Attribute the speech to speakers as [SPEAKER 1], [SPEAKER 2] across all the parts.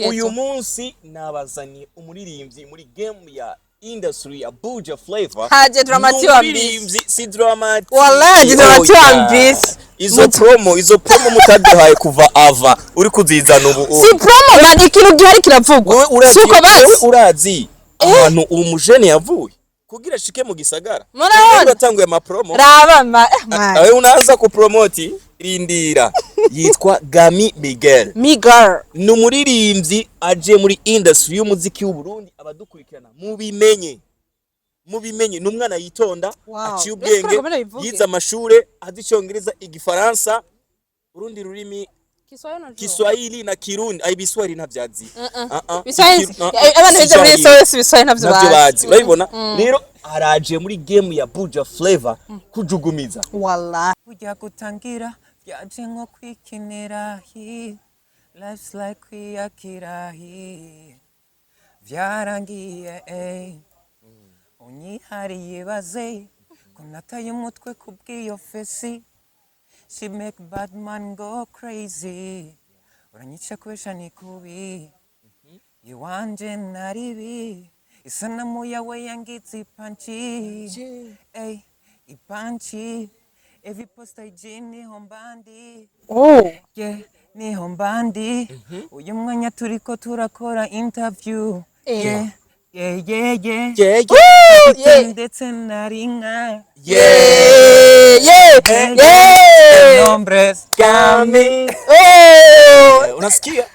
[SPEAKER 1] Uyu munsi nabazaniye umuririmbyi muri game ya industry ya Buja Flavor.
[SPEAKER 2] Haje Dramati wa mbisi.
[SPEAKER 1] Umuririmbyi si Dramati.
[SPEAKER 2] Wallahi haje Dramati wa mbisi.
[SPEAKER 1] Izo promo mutaduhaye kuva ava uri kuzizana ubu.
[SPEAKER 2] Si promo man, ikintu gihari kiravugwa.
[SPEAKER 1] Wewe urazi.
[SPEAKER 2] Suko
[SPEAKER 1] Wewe
[SPEAKER 2] basi.
[SPEAKER 1] urazi ahantu uwo mujene yavuye kugira ashike mu gisagara?
[SPEAKER 2] Murabona?
[SPEAKER 1] Uratanguye ama promo.
[SPEAKER 2] Raba ma man.
[SPEAKER 1] Awe unaanza kupromoti, rindira. Yitwa Gami Miguel.
[SPEAKER 2] Miguel.
[SPEAKER 1] Ni umuririmbyi aje muri industry y'umuziki w'u Burundi. Abadukurikirana mubimenye, mubimenye, ni umwana yitonda, aciye
[SPEAKER 2] Mbese
[SPEAKER 1] ubwenge,
[SPEAKER 2] ko bivuge?
[SPEAKER 1] Yize amashure, azi Icyongereza, Igifaransa, urundi rurimi, Kiswahili na Kirundi. Ay, Biswahili ntavyazi. Ah, ah.
[SPEAKER 2] Biswahili.
[SPEAKER 1] Ah, ah,
[SPEAKER 2] Abantu bize muri
[SPEAKER 1] Sijahili.
[SPEAKER 2] SOS Biswahili ntavyo
[SPEAKER 1] Ntavyo
[SPEAKER 2] bazi.
[SPEAKER 1] bazi. Urabibona rero, araje muri game ya Buja Flavor kujugumiza.
[SPEAKER 2] Wallahi.
[SPEAKER 3] Kujya gutangira byaje nko kwikinira hi life's like kwiyakira hi byarangiye ey unyihariye baze ko nataye umutwe kubw'iyo face. She make bad man go crazy. Uranyica kubesha ni kubi iwanje naribi isanamu yawe yangitse ipanci ey ipanci every post IG niho mbandi.
[SPEAKER 2] Oh.
[SPEAKER 3] Yeah, niho mbandi. Uyu mwanya turiko turakora interview. Yeah.
[SPEAKER 1] Yeah.
[SPEAKER 2] Yeah.
[SPEAKER 3] Ndetse nari nka
[SPEAKER 2] Yeah.
[SPEAKER 3] Nombres.
[SPEAKER 1] Gami.
[SPEAKER 2] Oh.
[SPEAKER 1] Unasikia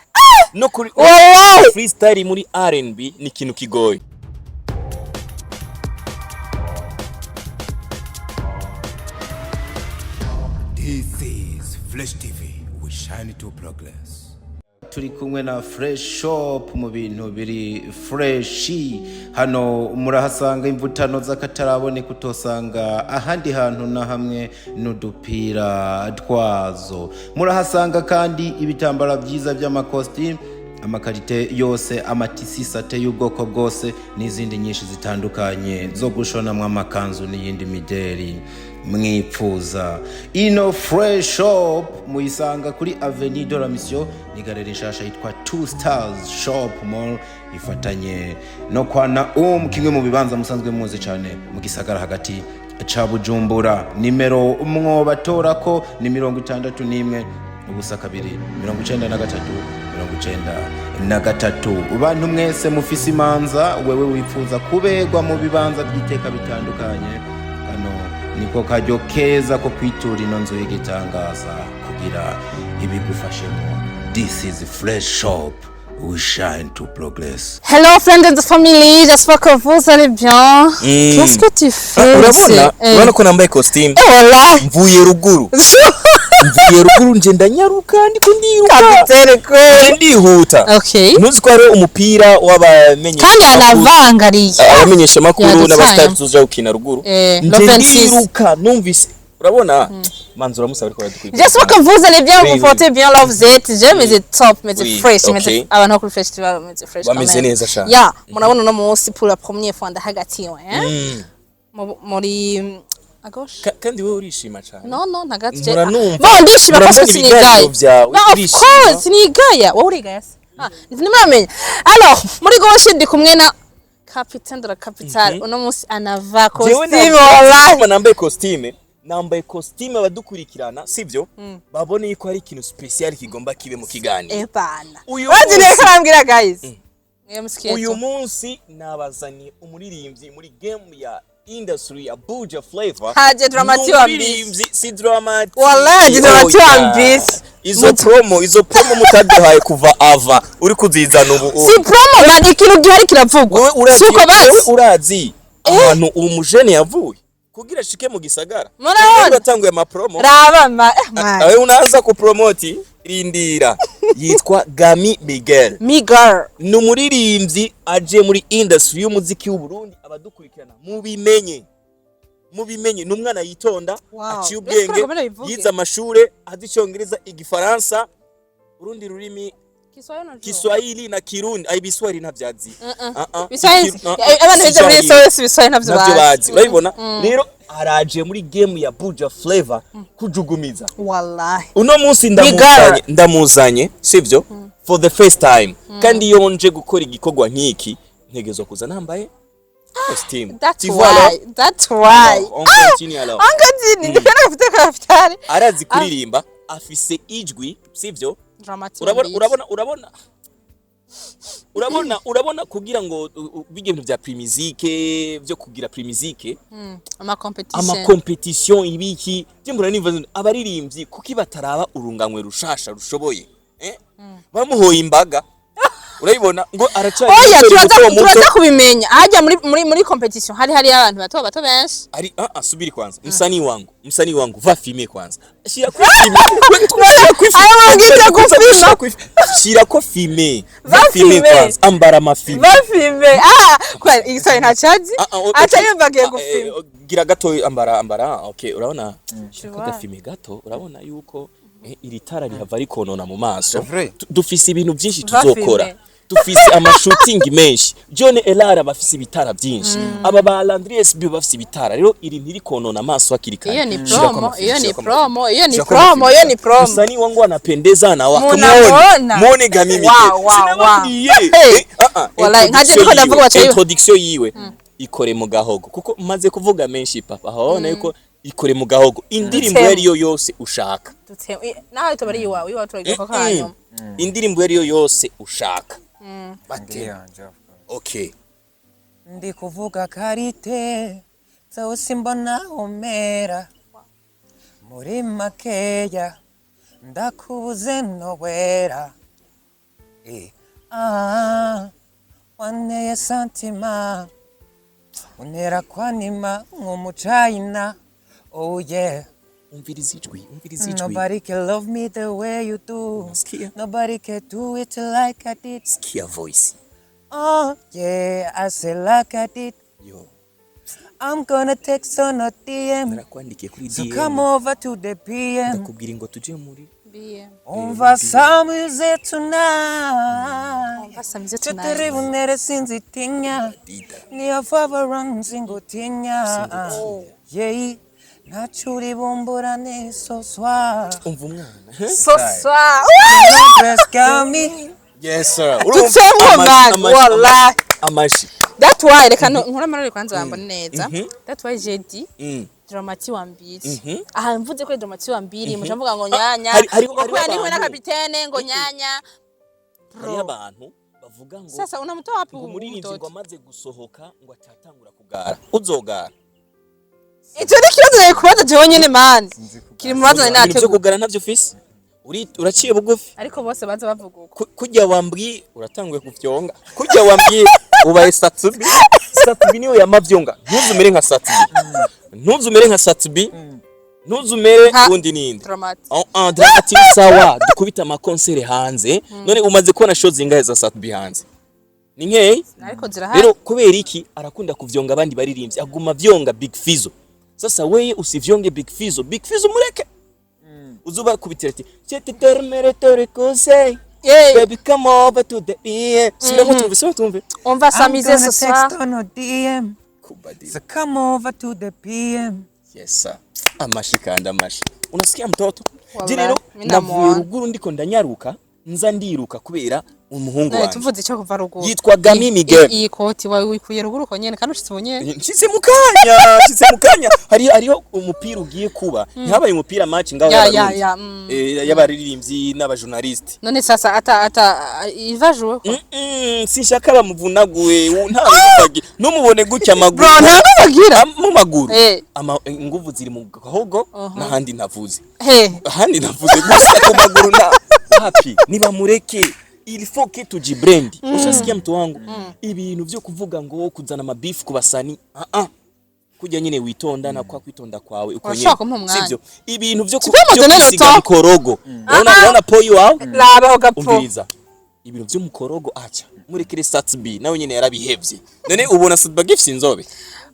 [SPEAKER 1] no kuri
[SPEAKER 2] Wallahi.
[SPEAKER 1] freestyle muri R&B ni ikintu kigoye.
[SPEAKER 4] This is Flash TV. We shine to progress.
[SPEAKER 5] Turi kumwe na Fresh Shop mu bintu biri fresh. Hano murahasanga imvutano z'akataraboneka utosanga ahandi hantu na hamwe n'udupira twazo. Murahasanga kandi ibitambara byiza by'amakositimu, ama qualité yose, ama tissu satin y'ubwoko bwose n'izindi nyinshi zitandukanye zo gushonamwo amakanzu n'iyindi mideri mwipfuza. Ino Fresh Shop muyisanga kuri Avenue de la Mission, ni galerie nshasha yitwa Two Stars Shop Mall, ifatanye no kwa Naum, kimwe mu bibanza musanzwe muzi cyane mu gisagara hagati ca Bujumbura. Nimero mwobatorako ni 61 02 93 93. Bantu mwese mufise imanza, wewe wifuza kuberwa mu bibanza by'iteka bitandukanye, kano niko karyo keza ko kwitura ino nzu y'igitangaza kugira ibigufashemo. This is Fresh Shop, we shine to progress.
[SPEAKER 2] Hello friends and family, j'espère que vous allez bien. Qu'est-ce que tu fais
[SPEAKER 1] Urabona?
[SPEAKER 2] ici? Eh.
[SPEAKER 1] Urabona ko nambaye costume.
[SPEAKER 2] Eh, wallahi.
[SPEAKER 1] Mvuye ruguru, mvuye ruguru, nje ndanyaruka, ndiko ndiruka.
[SPEAKER 2] Capitaine
[SPEAKER 1] Nje
[SPEAKER 2] kweli.
[SPEAKER 1] ndihuta. Ntuzi ko hari umupira w'abamenyesha
[SPEAKER 2] Kandi anavangariye.
[SPEAKER 1] Abamenyesha makuru
[SPEAKER 2] Yadutanye.
[SPEAKER 1] n'abasitari tuza gukina ruguru.
[SPEAKER 2] Le
[SPEAKER 1] Nje
[SPEAKER 2] 26.
[SPEAKER 1] ndiruka, numvise, urabona manzi uramusaba ariko aradukurikira.
[SPEAKER 2] J'espère que vous allez bien, vous
[SPEAKER 1] Oui.
[SPEAKER 2] portez bien, là vous êtes. J'aime, mais c'est top, mais c'est fresh, mais c'est abantu kuri fresh TV mais c'est fresh quand
[SPEAKER 1] Bameze
[SPEAKER 2] même.
[SPEAKER 1] neza cyane.
[SPEAKER 2] Ya, murabona uno munsi pour la première fois ndahagatiwe, hein? Muri à gauche.
[SPEAKER 1] Kandi wowe urishima cyane.
[SPEAKER 2] Non, ntagati.
[SPEAKER 1] Mpora numva.
[SPEAKER 2] Bon, ndishima
[SPEAKER 1] Mpora
[SPEAKER 2] parce que
[SPEAKER 1] mbona
[SPEAKER 2] sinigaya.
[SPEAKER 1] ibiganiro byawe,
[SPEAKER 2] No, of
[SPEAKER 1] urishima.
[SPEAKER 2] course, sinigaya. Wowe urigaya se? Ah, ntimuramenya. Alors, muri gauche ndi kumwe na capitaine de la capitale. Uno munsi anava
[SPEAKER 1] Jewe
[SPEAKER 2] costume, wallahi.
[SPEAKER 1] nambaye costume, nambaye costume. Abadukurikirana sibyo babone yuko hari ikintu special kigomba kibe mu kiganiro.
[SPEAKER 2] Eh bana.
[SPEAKER 1] Uyu
[SPEAKER 2] Urazi
[SPEAKER 1] munsi-
[SPEAKER 2] neza arambwira guys. Mwe musikiye.
[SPEAKER 1] Uyu munsi nabazaniye umuririmbyi muri game ya industry ya Buja Flavor.
[SPEAKER 2] Haje Dramati wa mbisi.
[SPEAKER 1] Umuririmbyi si Dramati.
[SPEAKER 2] Wallahi haje Dramati wa
[SPEAKER 1] Oya.
[SPEAKER 2] mbisi.
[SPEAKER 1] Izo promo mutaduhaye kuva ava uri kuzizana ubu.
[SPEAKER 2] Si promo man, ikintu gihari kiravugwa.
[SPEAKER 1] Wewe urazi.
[SPEAKER 2] Suko
[SPEAKER 1] Wewe
[SPEAKER 2] basi.
[SPEAKER 1] urazi ahantu uwo mujene yavuye kugira ashike mu gisagara?
[SPEAKER 2] Murabona?
[SPEAKER 1] Uratanguye ama promo.
[SPEAKER 2] Raba ma man.
[SPEAKER 1] Awe unaanza kupromoti, rindira. Yitwa Gami Miguel.
[SPEAKER 2] Miguel.
[SPEAKER 1] Ni umuririmbyi aje muri industry y'umuziki w'u Burundi. Abadukurikirana mubimenye, mubimenye, ni umwana yitonda, aciye
[SPEAKER 2] Mbese
[SPEAKER 1] ubwenge,
[SPEAKER 2] ko bivuge?
[SPEAKER 1] yize amashure, azi Icyongereza, Igifaransa, urundi rurimi, Kiswahili na Kirundi. Ay, Biswahili ntavyazi. Ah, ah.
[SPEAKER 2] Biswahili.
[SPEAKER 1] Ah, ah,
[SPEAKER 2] Abantu bize muri
[SPEAKER 1] Sijahili.
[SPEAKER 2] SOS Biswahili ntavyo
[SPEAKER 1] Ntavyo
[SPEAKER 2] bazi.
[SPEAKER 1] bazi. Urabibona rero, araje muri game ya Buja Flavor kujugumiza.
[SPEAKER 2] Wallahi.
[SPEAKER 1] Uno munsi ndamuzanye, ndamuzanye sivyo? For the first time. Kandi iyo nje gukora igikorwa nk'iki, ntegerezwa kuza nambaye costume.
[SPEAKER 2] That's
[SPEAKER 1] Tu vois alors?
[SPEAKER 2] why, that's why.
[SPEAKER 1] Alors, on continue alors.
[SPEAKER 2] On continue. Ndikana gafite kapitale.
[SPEAKER 1] Arazi kuririmba, afise ijwi, sivyo?
[SPEAKER 2] Dramatic.
[SPEAKER 1] Urabona, urabona, urabona, urabona, urabona, kugira ngo bijye ibintu bya Primusic, byo kugira Primusic,
[SPEAKER 2] Ama competition.
[SPEAKER 1] Ama competition, ibiki by'imbura nimva abaririmbyi kuki bataraba urunganwe rushasha rushoboye, eh? Bamuhoye imbaga, urabibona ngo aracari
[SPEAKER 2] Oya,
[SPEAKER 1] umusore
[SPEAKER 2] turaza
[SPEAKER 1] muto muto.
[SPEAKER 2] Turaza kubimenya hajya muri competition hari abantu bato bato benshi.
[SPEAKER 1] Ari ah ah, subiri kwanza, msanii wangu, msanii wangu, va filmer kwanza, shira ko filmer. Shira ko
[SPEAKER 2] Ayo wangita gufilma.
[SPEAKER 1] Shira ko filmer.
[SPEAKER 2] Va
[SPEAKER 1] Va filmer
[SPEAKER 2] filmer.
[SPEAKER 1] kwanza, ambara amafilme.
[SPEAKER 2] Bafilme, ah, kwa sorry, ntacazi.
[SPEAKER 1] Ah, ah, okay.
[SPEAKER 2] Aca yumva agiye
[SPEAKER 1] Ah,
[SPEAKER 2] gufilma.
[SPEAKER 1] Gira gato, ambara, ambara. Okay, urabona shaka
[SPEAKER 2] vois.
[SPEAKER 1] Agafilme gato, urabona yuko iri tara rihava rikonona mu maso.
[SPEAKER 3] C'est vrai.
[SPEAKER 1] Dufise ibintu byinshi
[SPEAKER 2] Va
[SPEAKER 1] tuzokora.
[SPEAKER 2] filmer.
[SPEAKER 1] Dufise amashooting menshi. John Elara bafise ibitara byinshi, aba ba Landry SB bafise ibitara. Rero iri ntirikonona amaso hakiri kare.
[SPEAKER 2] Iyo ni
[SPEAKER 1] Shirako
[SPEAKER 2] promo,
[SPEAKER 1] amafilme,
[SPEAKER 2] iyo ni
[SPEAKER 1] shirako amafilme.
[SPEAKER 2] promo, iyo ni
[SPEAKER 1] Shirako
[SPEAKER 2] promo,
[SPEAKER 1] amafilme.
[SPEAKER 2] iyo ni promo.
[SPEAKER 1] Msanii wangu anapendeza na waka.
[SPEAKER 2] Munamuona.
[SPEAKER 1] Muone gamimi.
[SPEAKER 2] Wow.
[SPEAKER 1] Sinababwiye.
[SPEAKER 2] Hey.
[SPEAKER 1] Ah, ah,
[SPEAKER 2] Wallahi, nkaje
[SPEAKER 1] introduction
[SPEAKER 2] ndiko ndavuga
[SPEAKER 1] yiwe,
[SPEAKER 2] baca
[SPEAKER 1] introduction yiwe ikore mu gahogo, kuko maze kuvuga menshi papa. Aho yuko ikore mu gahogo indirimbo
[SPEAKER 2] Dutema.
[SPEAKER 1] iyo ariyo yose ushaka.
[SPEAKER 2] Naho tubari iwawe, iwawe turagiye ko hanyuma.
[SPEAKER 1] Indirimbo iyo ariyo yose ushaka. Bate.
[SPEAKER 3] Ndiyanje, of course.
[SPEAKER 1] Okay.
[SPEAKER 3] Ndi kuvuga karite zose mbona umera muri makeya, ndakubuze nowera. Ah, wanteye sentiment, untera kwanima nk'umucayina, oh yeah.
[SPEAKER 1] Umviriza ijwi, umviriza ijwi.
[SPEAKER 3] Nobody can love me the way you do.
[SPEAKER 1] Sikia.
[SPEAKER 3] Nobody can do it like I did.
[SPEAKER 1] Sikia voice.
[SPEAKER 3] Oh yeah, I say like I did.
[SPEAKER 1] Yo.
[SPEAKER 3] I'm gonna text on a DM.
[SPEAKER 1] Narakwandikiye kuri
[SPEAKER 3] So
[SPEAKER 1] DM.
[SPEAKER 3] come over to the PM.
[SPEAKER 1] Ndakubwira ngo tuje muri
[SPEAKER 3] On va s'amuser tonight.
[SPEAKER 2] On va s'amuser tonight.
[SPEAKER 3] Tutari bunere sinzitinya.
[SPEAKER 1] Dida.
[SPEAKER 3] Niyo favor singutinya. Yeah. Ntacyo uri bumburane so soir.
[SPEAKER 1] Umva umwana.
[SPEAKER 2] So soir.
[SPEAKER 3] Dress got me.
[SPEAKER 1] Yes sir.
[SPEAKER 2] Tutsemwo man, wallahi.
[SPEAKER 1] Amashi.
[SPEAKER 2] That's why reka nkora amarori kwanza bambone neza. That's why j'ai dit Dramati wa mbiri. Aha mvuze ko Dramati wa mbiri muca mvuga ngo nyanya. Ngo
[SPEAKER 1] hariho
[SPEAKER 2] kubera ndi kumwe na
[SPEAKER 1] abantu.
[SPEAKER 2] kapitene ngo nyanya.
[SPEAKER 1] Hariho abantu bavuga ngo
[SPEAKER 2] Sasa unamtoa wapi
[SPEAKER 1] ngo umuririmbyi ngo
[SPEAKER 2] mtoto?
[SPEAKER 1] amaze gusohoka ngo atatangura kugara, uzogara.
[SPEAKER 2] Icyo ni ikibazo nari kubaza jewe nyene man. Kiri mu bibazo nari
[SPEAKER 1] Ibintu byo
[SPEAKER 2] nateguye.
[SPEAKER 1] kugara ntavyo ufise. Uraciye bugufi.
[SPEAKER 2] Ariko bose baza bavuga uko.
[SPEAKER 1] Kurya wambwiye uratanguye kufyonga, kurya wambwiye ubaye Sat-B. Sat-B niwe yamavyonga. Ntuzumere nka Sat-B, ntuzumere nka Sat-B, ntuzumere wundi ninde?
[SPEAKER 2] Dramati.
[SPEAKER 1] Oh, ah, Dramati, sawa, dukubita amakonsere hanze. None umaze kubona show zingahe za Sat-B hanze? Ni nkeyi.
[SPEAKER 2] Ariko zirahari.
[SPEAKER 1] Rero kubera iki arakunda kuvyonga abandi baririmbyi, aguma vyonga Big Fizzo? Sasa weye usivyonge Big Fizzo. Big Fizzo mureke, uzuba kubitira ati je te termere tore conseil.
[SPEAKER 2] Yeah.
[SPEAKER 1] Baby, come over to the yeah. Subiramo tumve, subiramo tumve.
[SPEAKER 2] On va
[SPEAKER 3] I'm
[SPEAKER 2] s'amuser
[SPEAKER 3] gonna
[SPEAKER 2] ce soir.
[SPEAKER 3] text on a DM.
[SPEAKER 1] Kubadi.
[SPEAKER 3] So come over to the PM.
[SPEAKER 1] Yes sir. Amashi kandi amashi. Unasikia mtoto?
[SPEAKER 2] Wallahi,
[SPEAKER 1] Je rero
[SPEAKER 2] mimi
[SPEAKER 1] navuye
[SPEAKER 2] namuona.
[SPEAKER 1] ruguru, ndiko ndanyaruka, nza ndiruka kubera umuhungu
[SPEAKER 2] None
[SPEAKER 1] wanje.
[SPEAKER 2] tuvuze icyo kuva ruguru.
[SPEAKER 1] Yitwa Gami Miguel.
[SPEAKER 2] Iyi koti wawe wikuye ruguru ko nyene kandi ushitse ubunyene.
[SPEAKER 1] Nshitse mu kanya, nshitse mu kanya. Hariho umupira ugiye kuba. Ntihabaye umupira, match ngaho
[SPEAKER 2] Ya, ya,
[SPEAKER 1] y'Abarundi.
[SPEAKER 2] ya.
[SPEAKER 1] Y'abaririmbyi n'abajournaliste.
[SPEAKER 2] None sasa ata il va jouer quoi?
[SPEAKER 1] Sinshaka bamuvunaguye, nta nguvu agira. Ntumubone gutya amaguru.
[SPEAKER 2] Bro, nta nguvu agira.
[SPEAKER 1] Mu maguru.
[SPEAKER 2] Eh.
[SPEAKER 1] Inguvu ziri mu gahogo n'ahandi ntavuze.
[SPEAKER 2] He.
[SPEAKER 1] Ahandi navuze gusa ku maguru na wapi, nibamureke. Il faut que tujibrand. Ushasikia mtu wangu? Ibintu byo kuvuga ngo kuzana amabifu ku basani, ah ah, kujya nyine witonda na kwa kwitonda kwawe uko
[SPEAKER 2] Urashobora kumpa umwanya.
[SPEAKER 1] Sivyo? Ibintu byo
[SPEAKER 2] Tu peux me
[SPEAKER 1] byo
[SPEAKER 2] donner le
[SPEAKER 1] kwisiga
[SPEAKER 2] temps?
[SPEAKER 1] mukorogo, urabona, urabona poyi wawe.
[SPEAKER 2] Laba ugapo.
[SPEAKER 1] Umviriza, ibintu by'umukorogo aca murekere. Sat-B nawe nyine yarabihevye. None ubona Sat-B agifise inzobe?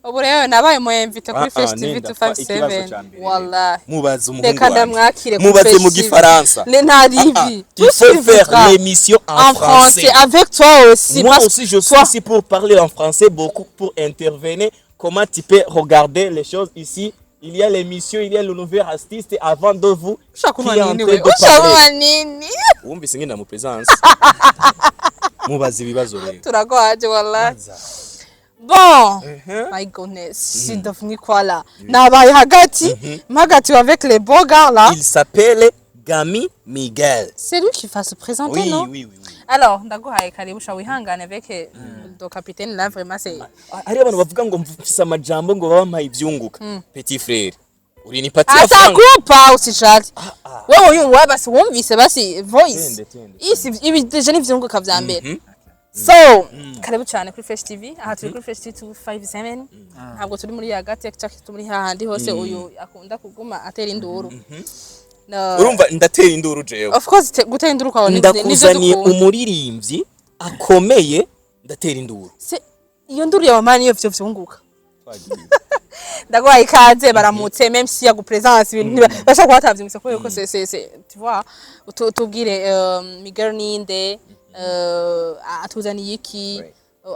[SPEAKER 2] Ubu rero nabaye mu invité kuri
[SPEAKER 1] Ah,
[SPEAKER 2] Fresh
[SPEAKER 1] ah,
[SPEAKER 2] TV
[SPEAKER 1] nenda fa ikibazo
[SPEAKER 2] 257.
[SPEAKER 1] ca mbere.
[SPEAKER 2] Wallahi.
[SPEAKER 1] Mubaze umuhungu
[SPEAKER 2] Reka
[SPEAKER 1] wanje.
[SPEAKER 2] ndamwakire kuri
[SPEAKER 1] Mubaze
[SPEAKER 2] Fresh
[SPEAKER 1] mu
[SPEAKER 2] TV.
[SPEAKER 1] gifaransa.
[SPEAKER 2] Ne ntaribi.
[SPEAKER 1] Il faut faire l'émission en
[SPEAKER 2] En
[SPEAKER 1] français.
[SPEAKER 2] français avec toi aussi.
[SPEAKER 1] Moi
[SPEAKER 2] parce
[SPEAKER 1] aussi, je suis
[SPEAKER 2] toi-
[SPEAKER 1] ici pour parler en français beaucoup, pour intervenir. Comment tu peux regarder les choses ici? Il y a l'émission, il y a le nouvel artiste avant de vous
[SPEAKER 2] Ushaka
[SPEAKER 1] qui
[SPEAKER 2] kunywa
[SPEAKER 1] est en
[SPEAKER 2] nini
[SPEAKER 1] train
[SPEAKER 2] we?
[SPEAKER 1] de
[SPEAKER 2] Ushaka
[SPEAKER 1] parler.
[SPEAKER 2] kunywa nini?
[SPEAKER 1] Wumvise ngene mu présence, mubaza ibibazo rero.
[SPEAKER 2] Turagwaje wallahi. Bon, my goodness, je suis devenu quoi là? Nabaye hagati, hagati avec les beaux gars là.
[SPEAKER 1] Il s'appelle Gami Miguel.
[SPEAKER 2] C'est lui qui va se présenter,
[SPEAKER 1] Oui.
[SPEAKER 2] non?
[SPEAKER 1] Oui.
[SPEAKER 2] Alors, ndaguhaye karibu sha, wihangane avec le capitaine là, vraiment c'est
[SPEAKER 1] Hari abantu bavuga ngo mfise amajambo, ngo babampaye ivyunguka. Petit frère, urinipatia franga.
[SPEAKER 2] Atakupa, usijali. Wewe uyu wa basi wumvise basi voice.
[SPEAKER 1] Tende, tende.
[SPEAKER 2] Isi ibi déjà ni vyunguka vya mbere. So, karibu cyane kuri Fresh TV. Aha turi kuri Fresh TV 257. Ntabwo turi muri Yagate cyangwa turi muri hahandi hose uyu akunda kuguma atera induru. No.
[SPEAKER 1] Urumva ndatera induru jewe.
[SPEAKER 2] Of course, gutera induru kwawe nivyo
[SPEAKER 1] Ndakuzaniye
[SPEAKER 2] dukunda.
[SPEAKER 1] umuririmbyi akomeye, ndatera induru.
[SPEAKER 2] Iyo nduru yawe mani, iyo vyo vyunguka. Ndaguhaye ikaze, baramutse, même si yagu présence ibintu bashaka kuba batavyumvise kubera ko c'est tu vois, tubwire Miguel ninde, atuzaniye iki,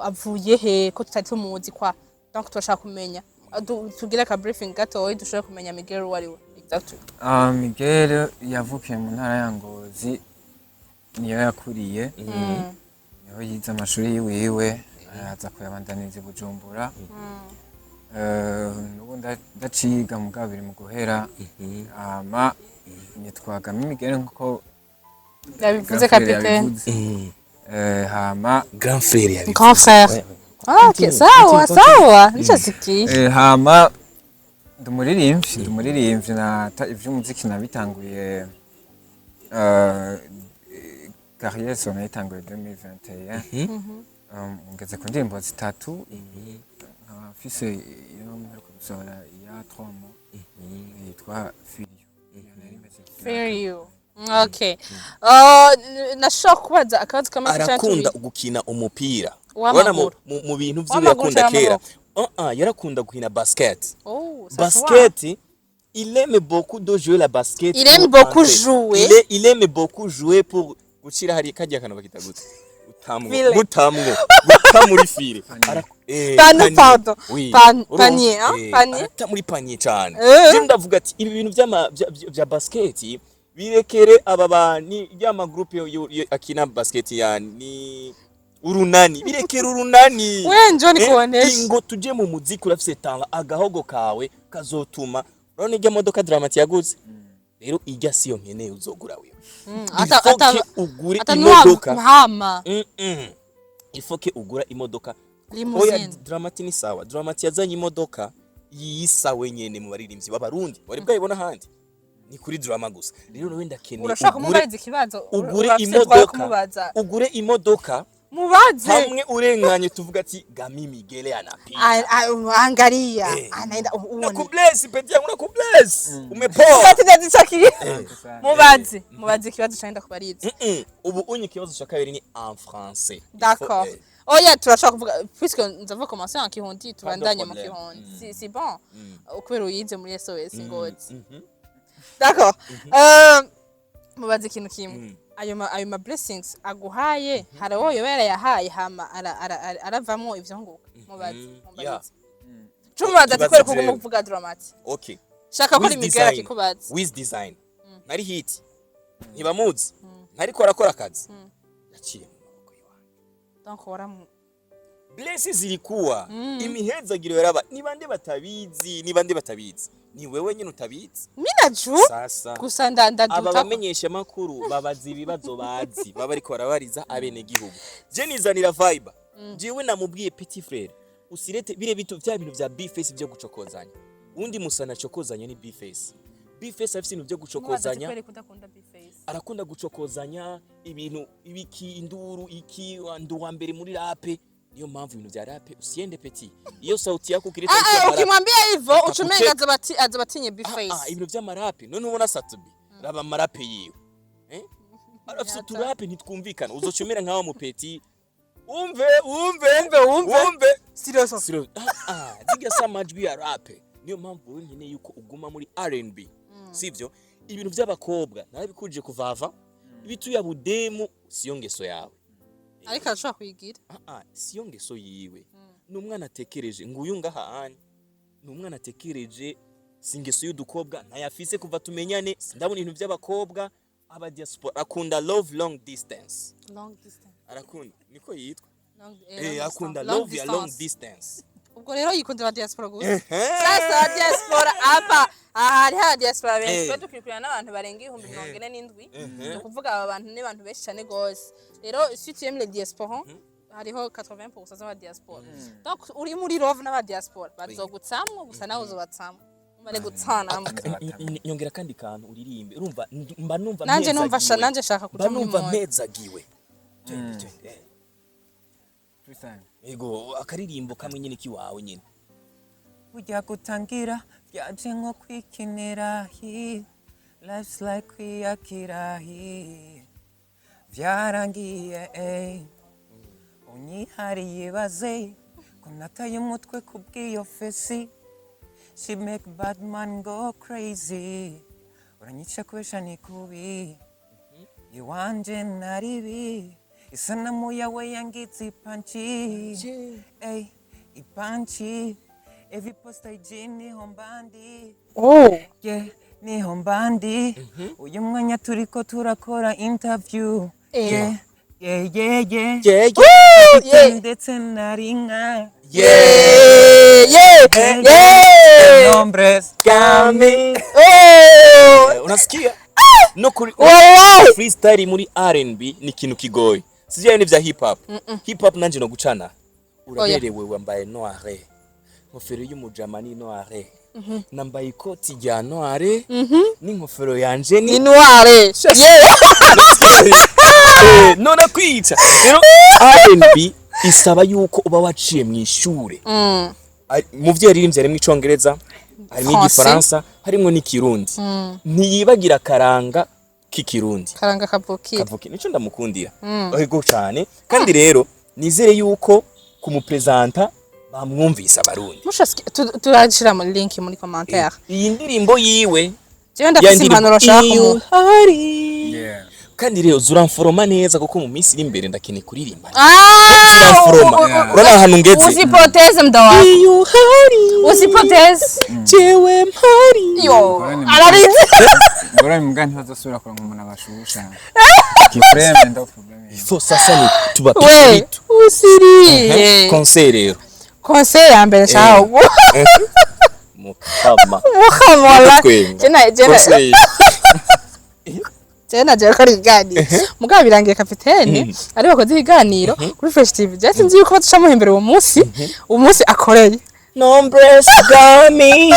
[SPEAKER 2] avuye he, ko tutari tumuzi kwa? Donc turashaka kumenya, tugire ka briefing gatoyi dushobore kumenya Miguel uwo ari we exactly.
[SPEAKER 3] Ah, Miguel yavukiye mu ntara ya Ngozi, niyo yakuriye, niho yize amashuri yiwiwe, araza kuyabandaniza i Bujumbura. N'ubu ndaciga mugabo biri mu guhera. Hama nitwa Gami Miguel nkuko
[SPEAKER 2] yabivuze
[SPEAKER 3] Grand frère
[SPEAKER 2] capitaine.
[SPEAKER 3] yabivuze. Hama
[SPEAKER 1] Grand frère yabivuze.
[SPEAKER 2] Grand frère. Ah, okay, sawa sawa, nishasikiye.
[SPEAKER 3] Hama ndumuririmbyi ivy'umuziki nabitanguye, carrière solo nayitanguye 2021. Ngeze ku ndirimbo zitatu, nkaba mfise iyo mperuka gusohora ya 3 mois yitwa Feel You. Iyo nari meze.
[SPEAKER 2] Feel you. Okay. Nashobora kubaza akabazo kamwe canke
[SPEAKER 1] Arakunda
[SPEAKER 2] tubiri?
[SPEAKER 1] gukina umupira.
[SPEAKER 2] W'amaguru.
[SPEAKER 1] Urabona mu bintu vyiwe
[SPEAKER 2] W'amaguru
[SPEAKER 1] yakunda
[SPEAKER 2] canke
[SPEAKER 1] kera,
[SPEAKER 2] w'amaboko?
[SPEAKER 1] Yarakunda gukina basket.
[SPEAKER 2] Oh, ça se voit.
[SPEAKER 1] Basket, il aime beaucoup de jouer la basket
[SPEAKER 2] Il aime
[SPEAKER 1] pour
[SPEAKER 2] beaucoup
[SPEAKER 1] entrer.
[SPEAKER 2] jouer.
[SPEAKER 1] Il aime beaucoup jouer pour gushira hari kajya kantu bakita gute, utamwo
[SPEAKER 2] Filet.
[SPEAKER 1] gutamwo guta muri filet.
[SPEAKER 2] Pano,
[SPEAKER 1] Panier.
[SPEAKER 2] pardon.
[SPEAKER 1] Oui. Urumva?
[SPEAKER 2] Panier, hein? Panier.
[SPEAKER 1] Arata muri panier cyane.
[SPEAKER 2] Eh.
[SPEAKER 1] Je ndavuga ati ibi bintu vya basket birekere aba bani y'ama groupe akina basket, ya ni Urunani, birekere Urunani.
[SPEAKER 2] We, njoo nikuoneshe.
[SPEAKER 1] Ingo tuje mu muziki, urafise talent, agahogo kawe kazotuma urabona irya modoka Dramati yaguze. Rero irya siyo nkeneye uzogura wewe.
[SPEAKER 2] Ata
[SPEAKER 1] Il faut
[SPEAKER 2] ata
[SPEAKER 1] que ugure
[SPEAKER 2] ata
[SPEAKER 1] imodoka.
[SPEAKER 2] Hama.
[SPEAKER 1] Il faut que ugura imodoka. Oya.
[SPEAKER 2] Limousine.
[SPEAKER 1] Dramati ni sawa, Dramati yazanye imodoka yiyisa wenyene mu baririmbyi b'Abarundi wari bwayibona ahandi, ni kuri Drama gusa. Rero nawe ndakeneye
[SPEAKER 2] Urashaka
[SPEAKER 1] ugure
[SPEAKER 2] kumubariza ikibazo?
[SPEAKER 1] Ugure
[SPEAKER 2] Urafise droit yo
[SPEAKER 1] imodoka.
[SPEAKER 2] kumubaza.
[SPEAKER 1] Ugure imodoka.
[SPEAKER 2] Mubaze.
[SPEAKER 1] Hamwe urenganye tuvuga ati Gami Migele anapita.
[SPEAKER 2] Angalia.
[SPEAKER 1] Eh.
[SPEAKER 2] Anaenda uone.
[SPEAKER 1] Nakubless petit yangu, nakubless, umepoa.
[SPEAKER 2] Ati mubaze, mubaze ikibazo cyenda kubariza.
[SPEAKER 1] Ubu unye ikibazo cya kabiri ni en français. Il faut,
[SPEAKER 2] D'accord. Oya, turashaka kuvuga puisque nous avons commencé en Kirundi, tubandanye mu
[SPEAKER 1] problème.
[SPEAKER 2] Kirundi. C'est bon. Kubera uyize muri SOS Ngozi. D'accord. Mubaze ikintu kimwe. Ayo ma blessings aguhaye, hari uwo yoba yarayahaye hama aravamwo ivyunguka. Mubaze, mubaze. Cumubaza ati
[SPEAKER 1] Ikibazo
[SPEAKER 2] kubera ko
[SPEAKER 1] jewe.
[SPEAKER 2] uguma kuvuga Dramati.
[SPEAKER 1] Okay.
[SPEAKER 2] Shaka ko
[SPEAKER 1] Wiz
[SPEAKER 2] ari Miguel
[SPEAKER 1] Design.
[SPEAKER 2] akikubaza.
[SPEAKER 1] Wiz Design ntari hit, ntibamuzi, ntariko arakora akazi, yaciye mu maboko yiwanjye.
[SPEAKER 2] Donc waramu
[SPEAKER 1] Blessings zilikuwa, imihezagiro yaraba. Ni bande batabizi? Ni bande batabizi? Ni wewe nyine utabizi.
[SPEAKER 2] Mina ju
[SPEAKER 1] Sasa
[SPEAKER 2] gusa ndaduta.
[SPEAKER 1] Aba bamenyesha makuru babaza ibibazo bazi, baba ariko barabariza abenegihugu. Je nizanira vibe. Jewe namubwiye: petit frère, usirete bire bitu vya bintu vya B-face byo gucokozanya. Undi musana acokozanya ni B-face. B-face afise ibintu byo gucokozanya.
[SPEAKER 2] Kubera kudakunda B-face.
[SPEAKER 1] Arakunda gucokozanya ibintu ibiki, induru iki, ndu wa mbere muri rap. Niyo mpamvu ibintu vya rap usiende petit, iyo sauti yako ukireta
[SPEAKER 2] Ah, ah,
[SPEAKER 1] y'amarape.
[SPEAKER 2] ukimwambia hivyo
[SPEAKER 1] Atakucheka.
[SPEAKER 2] uchumenga azabatinye B-face.
[SPEAKER 1] Ah, ibintu vy'amarape none ubona Satubi, raba amarape yiwe, eh, arafise uturape ntitwumvikana, uzocumera nkawa mu petit, umve umve
[SPEAKER 2] Umve, umve.
[SPEAKER 1] umve.
[SPEAKER 2] Serious.
[SPEAKER 1] Siro, ah, zirya si amajwi ya rap. Niyo mpamvu wowe nkeneye yuko uguma muri R&B, sivyo? Ibintu by'abakobwa narabikuje kuvava ibituya budemu, siyo ngeso yawe.
[SPEAKER 2] Ariko arashobora kuyigira.
[SPEAKER 1] Ah, ah, siyo ngeso yiwe. Ni umwana atekereje, nguyu ngaha anye ni umwana atekereje. Si ingeso y'udukobwa ntayafise. Kuva tumenyane ndabona ibintu by'abakobwa. Aba diaspora akunda love long distance.
[SPEAKER 2] Long distance.
[SPEAKER 1] Arakunda, niko yitwa.
[SPEAKER 2] Long,
[SPEAKER 1] Akunda
[SPEAKER 2] long
[SPEAKER 1] love ya long
[SPEAKER 2] distance.
[SPEAKER 1] distance.
[SPEAKER 2] Ubwo rero yikundira diaspora gusa. Sasa diaspora apa aha hari ha diaspora benshi. Twe dukurikirana n'abantu barenga 47,000. Ni ukuvuga aba bantu ni abantu benshi cyane gose. Rero si tu aimes les diaspora, hariho 80% z'aba diaspora, donc uri muri love n'aba diaspora bazogutsamwo gusa, nawe uzobatsamwo bari gutsanamo.
[SPEAKER 1] Nyongera kandi kantu uririmbe. Urumva mba numva
[SPEAKER 2] Nanje numva
[SPEAKER 1] mpezagiwe.
[SPEAKER 2] Nanje shaka kuja
[SPEAKER 1] Mba
[SPEAKER 2] muri
[SPEAKER 1] numva
[SPEAKER 2] mode.
[SPEAKER 1] mpezagiwe. Twende, twende.
[SPEAKER 3] Freestyle.
[SPEAKER 1] Ego, akaririmbo kamwe nyine kiwawe nyine.
[SPEAKER 3] Burya gutangira byaje nko kwikinira hi. Life's like kwiyakira hi. Byarangiye ey. Unyihariye ibaze ko nataye umutwe kubw'iyo fesi. She make bad man go crazy. Uranyica kubesha ni kubi. Iwanje naribi. Isanamu yawe yangize ipanci. Ey, ipanci. Every post IG niho mbandi.
[SPEAKER 2] Oh.
[SPEAKER 3] Yeah, niho mbandi. Uyu mwanya turiko turakora interview. Yeah.
[SPEAKER 1] Yeah.
[SPEAKER 3] Ndetse nari nka.
[SPEAKER 2] Yeah.
[SPEAKER 3] Nombres.
[SPEAKER 1] Gami.
[SPEAKER 2] Oh.
[SPEAKER 1] Unasikia? No kuri
[SPEAKER 2] Wallahi.
[SPEAKER 1] freestyle muri R&B ni ikintu kigoye. Sijya ni vya hip hop. Hip hop nanje no gucana. Uraberewe, wambaye noire. Nkofero y'umujama ni noire. Nambaye ikoti rya noire n'inkofero yanje ni
[SPEAKER 2] Ni noire, yeah.
[SPEAKER 1] None kwica. Rero R&B isaba yuko uba waciye mu ishure. Mu vyo yaririmbye harimo Icongereza, harimo
[SPEAKER 2] Français.
[SPEAKER 1] Igifaransa, harimo n'Ikirundi. Ntiyibagira akaranga k'Ikirundi.
[SPEAKER 2] Karanga kavukire.
[SPEAKER 1] Kavuki nico ndamukundira ego cane. Kandi rero nizere yuko kumupresenta bamwumvise Abarundi.
[SPEAKER 2] Turashira mu link muri commentaire.
[SPEAKER 1] Iyi ndirimbo yiwe
[SPEAKER 2] Jewe
[SPEAKER 1] ya
[SPEAKER 2] ndafise
[SPEAKER 1] ndirimbo
[SPEAKER 2] impanuro nshaka
[SPEAKER 1] iyo
[SPEAKER 2] kumuha.
[SPEAKER 1] hari. Kandi rero zuramforoma neza kuko mu minsi iri imbere ndakeneye kuririmba. Zuramforoma. Urabona ahantu ngeze.
[SPEAKER 2] Usipoteze muda wako.
[SPEAKER 1] Iyo hari.
[SPEAKER 2] Usipoteze.
[SPEAKER 1] Jewe mpari.
[SPEAKER 2] Yo.
[SPEAKER 3] Ngorane.
[SPEAKER 2] Ararinze.
[SPEAKER 3] Ngorane muga ntibazosubira kuronka umuntu abashusha. Vraiment ndo problème.
[SPEAKER 1] Ifo sasa ni tubapishe
[SPEAKER 2] We
[SPEAKER 1] vitu.
[SPEAKER 2] usiriye.
[SPEAKER 1] Conseil rero.
[SPEAKER 2] Conseil ya mbere nshaka kuguha.
[SPEAKER 1] Mukama.
[SPEAKER 2] Mukamola.
[SPEAKER 1] Twenga.
[SPEAKER 2] Jena
[SPEAKER 1] Conseil.
[SPEAKER 2] jena jena ko ari ibiganiro mugabo birangiye kapitene ari bakoze ibiganiro kuri Fresh TV. Je sinzi yuko baduca imbere uwo munsi, uwo munsi akoreye.
[SPEAKER 1] Nombres Gami.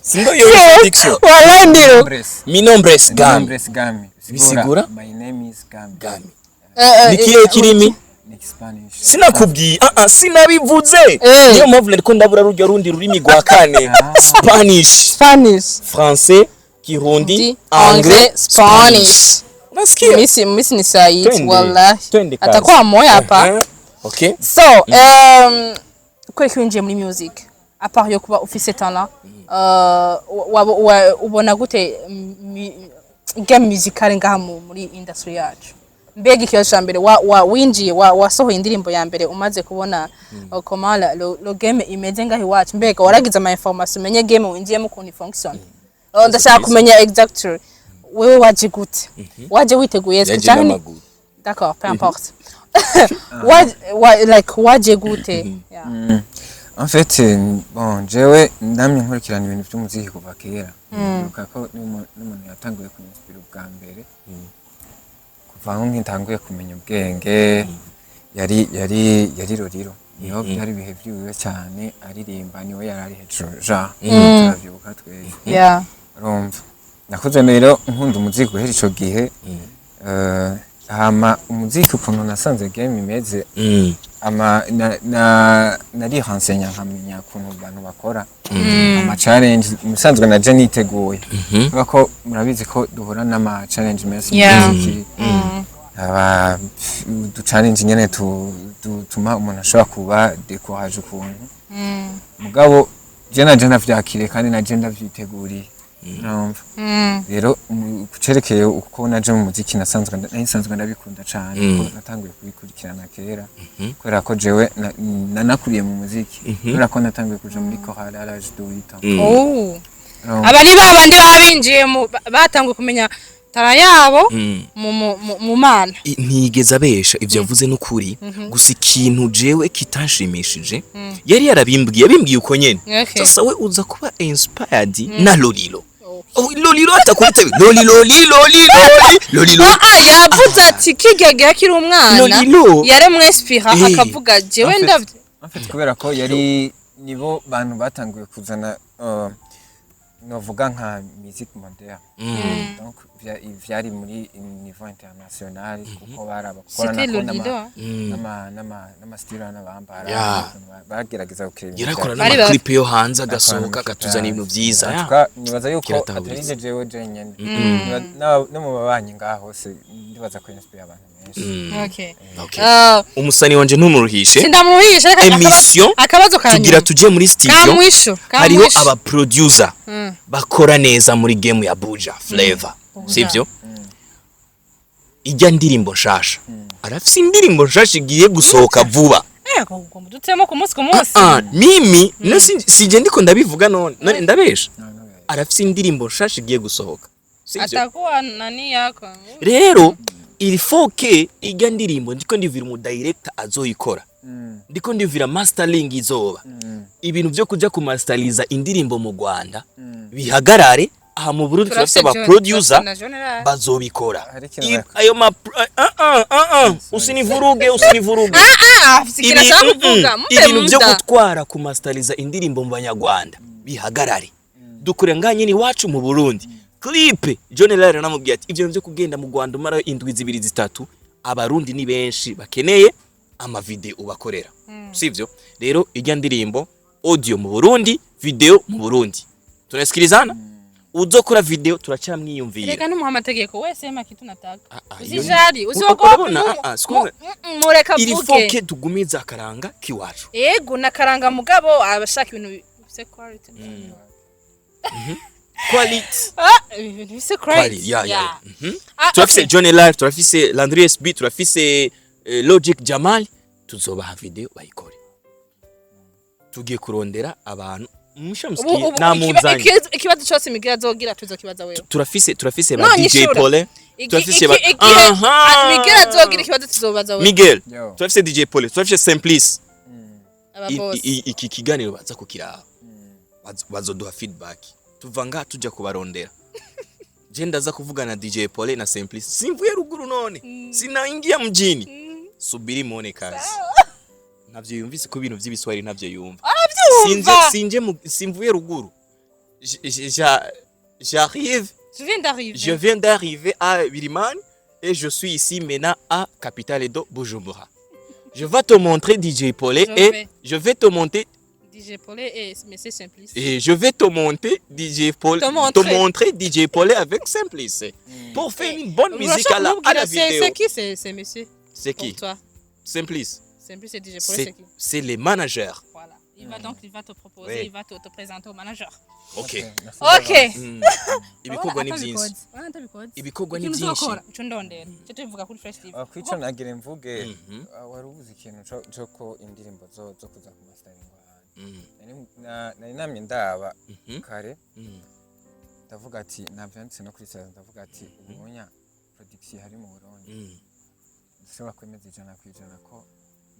[SPEAKER 1] Sindo yo fiction.
[SPEAKER 2] Wallahi ndiro.
[SPEAKER 3] Nombres.
[SPEAKER 1] Mi nombre es Gami.
[SPEAKER 3] Nombres Gami.
[SPEAKER 1] Bisigura?
[SPEAKER 3] My name is Gami.
[SPEAKER 1] Gami.
[SPEAKER 2] Eh,
[SPEAKER 1] Ni kihe kirimi?
[SPEAKER 3] Ni Spanish.
[SPEAKER 1] Sinakubwiye. Ah ah, sinabivuze. Niyo mpamvu nariko ndabura rurya rundi rurimi rwa kane. Spanish,
[SPEAKER 2] Spanish.
[SPEAKER 1] Français, Kirundi,
[SPEAKER 2] Ndi,
[SPEAKER 1] Anglais,
[SPEAKER 2] Anglais, Spanish.
[SPEAKER 1] Unasikia?
[SPEAKER 2] Misi ni Said.
[SPEAKER 1] Twende.
[SPEAKER 2] Wallahi.
[SPEAKER 1] Twende kazi.
[SPEAKER 2] Atakuwa moya hapa.
[SPEAKER 1] Okay.
[SPEAKER 2] So, kubera ko winjiye muri music, à part yo kuba ufise talent, ubona gute game musicale ngaha muri industry yacu? Mbega ikibazo ca mbere, winjiye wasohoye indirimbo ya mbere umaze kubona comment le game imeze ngaha iwacu? Mbega waragize ama information umenye game winjiyemo ukuntu fonctionne? Ndashaka kumenya exactly wewe waje gute, waje witeguye est-ce que
[SPEAKER 1] Yaje
[SPEAKER 2] canke
[SPEAKER 1] n'amaguru.
[SPEAKER 2] D'accord, peu importe. Like waje gute? Yeah.
[SPEAKER 3] En fait, bon, jewe ndamye nkurikirana ibintu by'umuziki kuva kera. Ndibuka ko n'umuntu yatanguye kunyinspira ubwa mbere. Kuva aho ngitanguye kumenya ubwenge yari Roriro. Niho byari ibihe vyiwe cyane aririmba, niwe yari ari hejuru ja. Turavyibuka twese. Urumva. Nakuze rero nkunda umuziki guhera ico gihe. Hama umuziki ukuntu nasanze game imeze, ama na nari rensenya nkamenya ukuntu abantu bakora ama challenge. Musanzwe naje niteguye kubera ko murabizi ko duhura n'ama challenge menshi mu muziki, aba udu challenge nyene dutuma umuntu ashobora kuba découragé ukuntu. Mugabo je naje ndavyakiriye kandi naje ndavyiteguriye. Urumva rero, kucerekeye uko naje mu muziki, nasanzwe nari nsanzwe ndabikunda cane, kuko natanguye kubikurikirana kera, kubera ko jewe nanakuriye mu muziki, kubera ko natanguye kuja muri chorale à l'âge de 8 ans.
[SPEAKER 2] Oh.
[SPEAKER 3] Urumva?
[SPEAKER 2] Aba ni babandi baba binjiye mu batanguye kumenya tara yabo mu mana.
[SPEAKER 1] Ntiyigeze abesha, ibyo yavuze n'ukuri. Gusa ikintu jewe kitanshimishije, yari yarabimbwiye, yabimbwiye uko nyene. Sasa we uza kuba inspired na Lolilo. Oh, Lolilo atakubita loli loli loli loli loli loli.
[SPEAKER 2] Ah, yavuze ati kirya gihe akiri umwana
[SPEAKER 1] Lolilo.
[SPEAKER 2] yaremwespira, akavuga jewe ndavye.
[SPEAKER 3] En fait, kubera ko yari nibo bantu batanguye kuzana novuga nka musique moderne, donc vyari muri niveau international, kuko baraba gukora
[SPEAKER 2] C'était
[SPEAKER 3] nako
[SPEAKER 2] Lolilo,
[SPEAKER 3] n'ama style n'abambara, ukuntu bagerageza gukira ibintu
[SPEAKER 1] Yarakora n'amaklipe yo hanze, agasohoka akatuzana ibintu vyiza.
[SPEAKER 3] En tout cas, nibaza yuko
[SPEAKER 1] Kiratahuritse.
[SPEAKER 3] atari jewe jenyene. No mu babanyi ngaho hose ndibaza ko inspire abantu benshi.
[SPEAKER 2] Okay.
[SPEAKER 1] Okay.
[SPEAKER 2] Ah,
[SPEAKER 1] umusani wanje ntumuruhishe.
[SPEAKER 2] Sindamuruhisha, reka
[SPEAKER 1] Émission,
[SPEAKER 2] akabazo ka
[SPEAKER 1] tugira
[SPEAKER 2] nyuma.
[SPEAKER 1] tuje muri studio.
[SPEAKER 2] Kamwisho,
[SPEAKER 1] Hariho
[SPEAKER 2] kamwisho.
[SPEAKER 1] aba producer bakora neza muri game ya Buja Flavor, sivyo? Ijya ndirimbo nshasha, arafise indirimbo nshasha igiye gusohoka vuba.
[SPEAKER 2] Eh, ugomba dutemo ku munsi ku munsi.
[SPEAKER 1] Ah, mimi no sije ndiko ndabivuga none ndabesha. Arafise indirimbo nshasha igiye gusohoka, sivyo?
[SPEAKER 2] Atakuwa nani yako.
[SPEAKER 1] Rero il faut que ijya ndirimbo, ndiko ndivira umu director azoyikora, ndiko ndivira mastering izoba, ibintu byo kuja kumasteriza indirimbo mu Rwanda bihagarare. Aha mu Burundi turafise aba producer bazobikora.
[SPEAKER 3] Hari ikintu
[SPEAKER 1] Ayo ma ah ah ah ah, usinivuruge, usinivuruge.
[SPEAKER 2] Ah, afise ikintu ashaka kuvuga. Mumpe
[SPEAKER 1] Ibintu byo
[SPEAKER 2] muda.
[SPEAKER 1] gutwara kumasteriza indirimbo mu banyarwanda bihagarare, dukore nga nyine iwacu mu Burundi. Clip John Lare namubwiye ati ibyo byo kugenda mu Rwanda umara indwi zibiri zitatu, abarundi ni benshi bakeneye amavideo ubakorera, sivyo? Rero ijya ndirimbo, audio mu Burundi, video mu Burundi, tunasikilizana? Uzokora video turacyamwiyumvira.
[SPEAKER 2] Reka numuha amategeko wese, sema kitu nataka.
[SPEAKER 1] Ah, ah, iyo
[SPEAKER 2] Usijali, usiogope.
[SPEAKER 1] Urabona, ah, ah,
[SPEAKER 2] Mureka
[SPEAKER 1] il faut
[SPEAKER 2] avuge.
[SPEAKER 1] que tugumize akaranga kiwacu.
[SPEAKER 2] Yego, nakaranga, mugabo abashaka ibintu bifise quality.
[SPEAKER 1] Quality.
[SPEAKER 2] Ah, ibintu bifise quality.
[SPEAKER 1] Quality, ya.
[SPEAKER 2] Ah,
[SPEAKER 1] Turafise
[SPEAKER 2] okay.
[SPEAKER 1] John Live, turafise Landry SB, turafise Logic Jamal, tuzobaha video bayikore. Tugiye kurondera abantu mushamusikiye namuzanye.
[SPEAKER 2] Ikibazo cyose Miguel azogira tuzokibaza wewe.
[SPEAKER 1] Turafise
[SPEAKER 2] No,
[SPEAKER 1] ba DJ
[SPEAKER 2] nyishura.
[SPEAKER 1] Paul, turafise ba
[SPEAKER 2] Igihe
[SPEAKER 1] Aha!
[SPEAKER 2] Miguel azogira ikibazo tuzobaza wewe.
[SPEAKER 1] Miguel,
[SPEAKER 3] Yo.
[SPEAKER 1] turafise DJ Paul, turafise Simplice.
[SPEAKER 2] Aba boss.
[SPEAKER 1] Iki kiganiro baza kukiraba, bazoduha feedback. Tuva ngaha tujya kubarondera. Je ndaza kuvugana na DJ Paul na Simplice, simvuye ruguru none sinaingia mjini, subiri muone kazi. Ntavyo yumvise ko ibintu vy'ibiswahili ntavyo yumva. Sinje
[SPEAKER 2] Arabyumva.
[SPEAKER 1] Sinje simvuye ruguru. J'arrive.
[SPEAKER 2] Je viens d'arriver.
[SPEAKER 1] Je viens d'arriver à Birimani et je suis ici maintenant à capitale de Bujumbura. Je vais te montrer DJ Paul
[SPEAKER 2] Je
[SPEAKER 1] et
[SPEAKER 2] vais.
[SPEAKER 1] Je vais te montrer
[SPEAKER 2] DJ Paul et Monsieur Simplice.
[SPEAKER 1] Et je vais te monter DJ Paul,
[SPEAKER 2] Te
[SPEAKER 1] te
[SPEAKER 2] montrer.
[SPEAKER 1] Montrer DJ Paul avec Simplice pour faire une bonne musique à la vidéo.
[SPEAKER 2] C'est qui c'est monsieur
[SPEAKER 1] C'est
[SPEAKER 2] pour
[SPEAKER 1] qui?
[SPEAKER 2] toi?
[SPEAKER 1] Simplice.
[SPEAKER 2] Simplice et DJ Paul, c'est qui?
[SPEAKER 1] C'est les managers.
[SPEAKER 2] Voilà. Il va donc il va te proposer,
[SPEAKER 1] Oui.
[SPEAKER 2] il va te présenter au manager.
[SPEAKER 1] Ok.
[SPEAKER 2] Ok.
[SPEAKER 1] Ibikorwa ni byinshi. Ibikorwa ni
[SPEAKER 2] Ikintu
[SPEAKER 1] byinshi.
[SPEAKER 2] uzokora ico ndondera. Icyo tubivuga kuri Fresh TV.
[SPEAKER 3] Kwico nagira mvuge, wari uvuze ikintu co ko indirimbo zo kuza ku mastering ahantu. Nari namye ndaba kare, ndavuga ati navyanditse no kuri saza, ndavuga ati ubunya production hari mu Burundi dushobora kwemeza 100% ko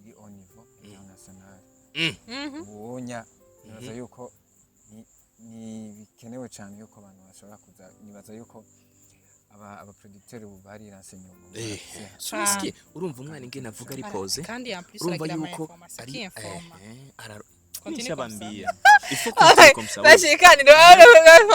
[SPEAKER 3] iri au niveau international. Ubunya nibaza yuko ni bikenewe cyane yuko abantu bashobora kuza, nibaza yuko aba producteur ubu bariransenye ubu.
[SPEAKER 1] Sunisikie, urumva umwana ingene avuga ari pose.
[SPEAKER 2] Kandi en plus
[SPEAKER 1] Urumva
[SPEAKER 2] aragira ama
[SPEAKER 1] yuko
[SPEAKER 2] information,
[SPEAKER 1] ari
[SPEAKER 2] qui informa.
[SPEAKER 1] Continue.
[SPEAKER 2] Continue comme ça.
[SPEAKER 1] Nishabambia. Il faut continuer comme ça. Oui.
[SPEAKER 2] Bashikaniro.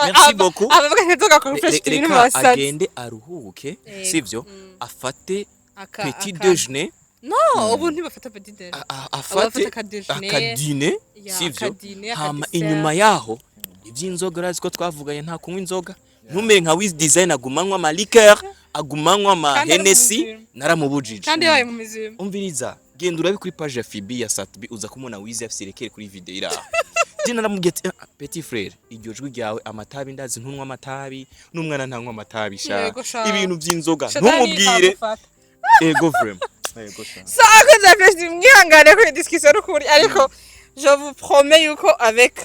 [SPEAKER 1] Merci beaucoup.
[SPEAKER 2] Abavuga ntizoga kuri Fresh TV
[SPEAKER 1] Reka
[SPEAKER 2] n'abasazi.
[SPEAKER 1] agende aruhuke,
[SPEAKER 2] Yego.
[SPEAKER 1] sivyo? Afate petit déjeuner.
[SPEAKER 2] No, ubu ntibafata petit déjeuner.
[SPEAKER 1] Afate
[SPEAKER 2] Abafata akadéjeuner.
[SPEAKER 1] akadîner,
[SPEAKER 2] Ya,
[SPEAKER 1] sivyo?
[SPEAKER 2] akadîner,
[SPEAKER 1] Hama
[SPEAKER 2] akadessert.
[SPEAKER 1] inyuma yaho iby'inzoga, urazi ko twavuganye nta kunywa inzoga, ntumere nka Wiz Design agumanywa ama liqueur, agumanywa ama
[SPEAKER 2] Kandi ari mu
[SPEAKER 1] Hennessy.
[SPEAKER 2] muzima.
[SPEAKER 1] Naramubujije.
[SPEAKER 2] Kandi yabaye mu mizima.
[SPEAKER 1] Umviriza, genda urabe kuri page ya Fibi ya Satbi, uza kumubona Wiz afise liqueur kuri video iraho. Je naramubwiye ati: "Ah, petit frère, iryo jwi ryawe, amatabi, ndazi ntunywa amatabi, n'umwana ntanywa amatabi sha."
[SPEAKER 2] Yego sha.
[SPEAKER 1] Ibintu by'inzoga
[SPEAKER 2] Shetani
[SPEAKER 1] ntumubwire.
[SPEAKER 2] ikagufata.
[SPEAKER 1] Ego, vraiment, ego sha.
[SPEAKER 2] So akoze Fresh, mwihangane kuri discussion n'ukuri, ariko je vous promets yuko avec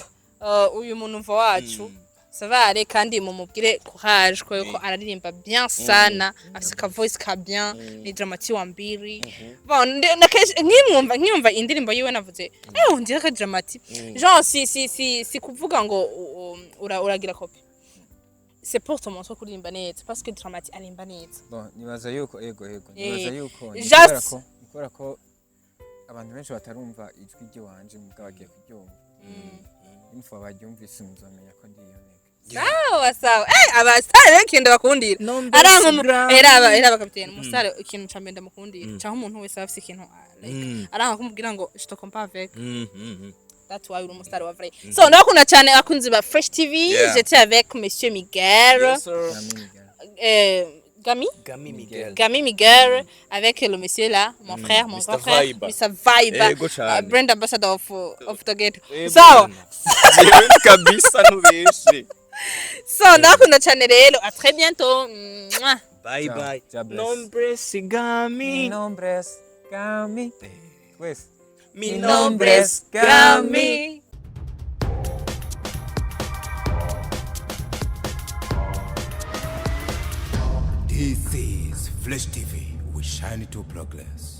[SPEAKER 2] uyu muntu wacu ça va aller. Kandi mumubwire courage ko yuko araririmba bien sana, afise ka voice ka bien, ni Dramati wa mbiri. Bon, na kenshi nkimwumva indirimbo yiwe navuze: "Eh, on dirait que Dramati." Genre si kuvuga ngo uragira copie, c'est pour te montrer kuririmba neza, parce que Dramati arimba neza.
[SPEAKER 3] Bon, nibaza yuko ego nibaza yuko ni kubera ko abantu benshi batarumva ijwi ry'iwanje, mugabo bagiye kuryumva. Une fois baryumvise, muzomenya ko ndi iyo nigga.
[SPEAKER 2] Sawa sawa. Eh, abasitari rero ikintu bakundira aranka era bakapitene umusitari, ikintu ca mbere ndamukundira, canke umuntu wese aba afise ikintu, like aranka kumubwira ngo je te compare avec. That's why uri umusitari wa vrai. So ndabakunda cyane, abakunzi ba Fresh TV. J'étais avec monsieur Miguel.
[SPEAKER 1] Yes, sir.
[SPEAKER 3] Gami Miguel.
[SPEAKER 2] Gami.
[SPEAKER 1] Gami Miguel.
[SPEAKER 2] Gami Miguel, avec le monsieur là, mon frère, mon
[SPEAKER 1] Mr.
[SPEAKER 2] grand frère.
[SPEAKER 1] Vibe.
[SPEAKER 2] Mr. Vibe.
[SPEAKER 1] Ego cane.
[SPEAKER 2] Brand ambassador of the ghetto.
[SPEAKER 1] Eh,
[SPEAKER 2] So
[SPEAKER 1] bwana. Jewe kabisa ntubeshe.
[SPEAKER 2] So ndabakunda cyane rero, à très bientôt. Mwah.
[SPEAKER 1] Bye.
[SPEAKER 3] Ciao.
[SPEAKER 1] Bye.
[SPEAKER 3] God bless.
[SPEAKER 1] Nombre es Gami.
[SPEAKER 3] Mi nombre es Gami. Twese.
[SPEAKER 1] Mi
[SPEAKER 3] nombre es Gami.
[SPEAKER 4] This is Flash TV. We shine to progress.